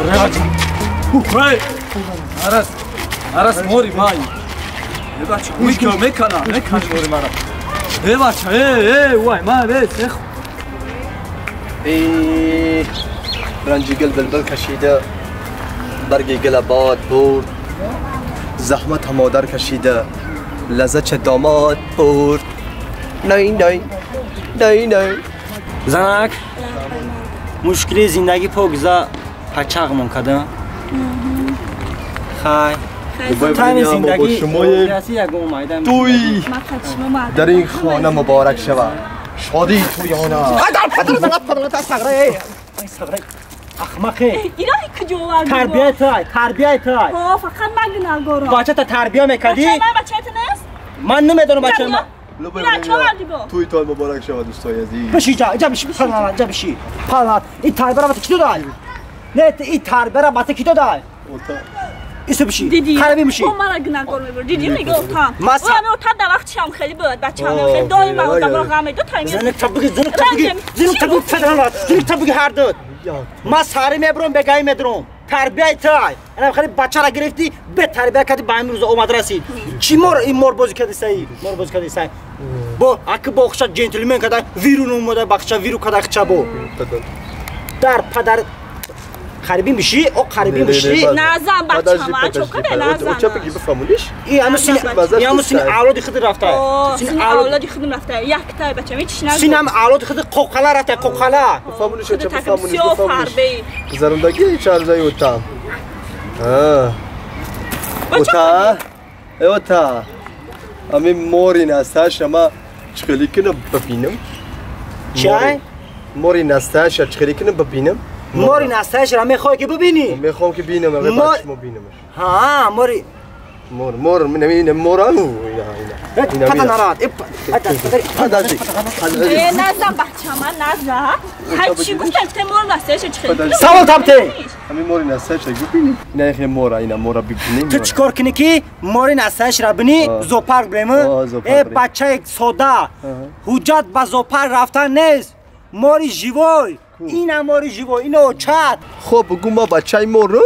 Hey! Aras, Aras мори май. Э бача, уйко мекана, мекана мори мара. Э бача, э, э, вай, ма, э, сех. ای رنج گل بلبل کشیده، برگ گل باد برد، زحمت مادر کشیده، لذت چه داماد برد. نای نای نای نای. زنک مشکلی زندگی پوگزا پچاقمون کده. خای تایم زندگی توی در این خانه مبارک شود، شادی توی آنه. احمقه ایرانی کجا آوردی؟ تربیت های تربیت های ها فقط من گناهکارم. بچه تا تربیت میکردی؟ بچه من بچه نیست؟ من نمیدونم بچه من. توی تای مبارک شود دوستای عزیز. بشی جا جا بشی پلانات جا بشی پلانات. این تربیت را کی داد؟ نه این تربیت را کی داد؟ ایسو بشی خرابی میشی. او مرا گناهکار میبره. دیدی میگه اوتا. او اوتا در وقت چم خیلی بود بچه‌م خیلی دایم اوتا برا غم دو تا زنک تبگی زنک تبگی زنک تبگی فدرات زنک تبگی هر دو. ما ساری میبرم بگای میدرم تربیت تای. انا خیلی بچه را گرفتی به تربیت کردی با امروز اومد رسید. چی مور این مور بازی کردی سعی مور بازی کردی سعی با اک باخشا جنتلمن کدا ویرون اومده باخشا ویرو کدا خچا بو در پدر خربی میشی او خربی میشی نازم بچه‌م چوکه نازم او چه بگی بفهمونیش ای همو سین همو سین اولاد خود رفته سین اولاد خودم رفته یک تا بچه‌م هیچ نگو سین هم اولاد خود قوقلا رفته قوقلا بفهمونیش چه بفهمونیش بفهمونیش زرندگی چارزای اوتا اوتا اوتا امی موری نستاش اما چخلی کنم ببینم چی موری نستاش چخلی کنم ببینم موری نستاش را میخوای که ببینی؟ میخوام که بینم، اگه بچه‌مو بینمش. ها موری مور مور من اینا مورانو اینا اینا. پتا نارات. پدرجی. نازم بچه‌م نازم. هر چی گفتم که مور نستاش چخلی. سوال تابته. همین موری نستاش ببینی. نه خیلی مورا اینا مورا ببینیم. تو چیکار کنی که موری نستاش را بینی زوپارک بریم؟ ای بچه سودا. حجت با زوپارک رفتن نیست. موری ژیوی. این اماری جیبو اینو چت. خب بگو ما بچه مورم.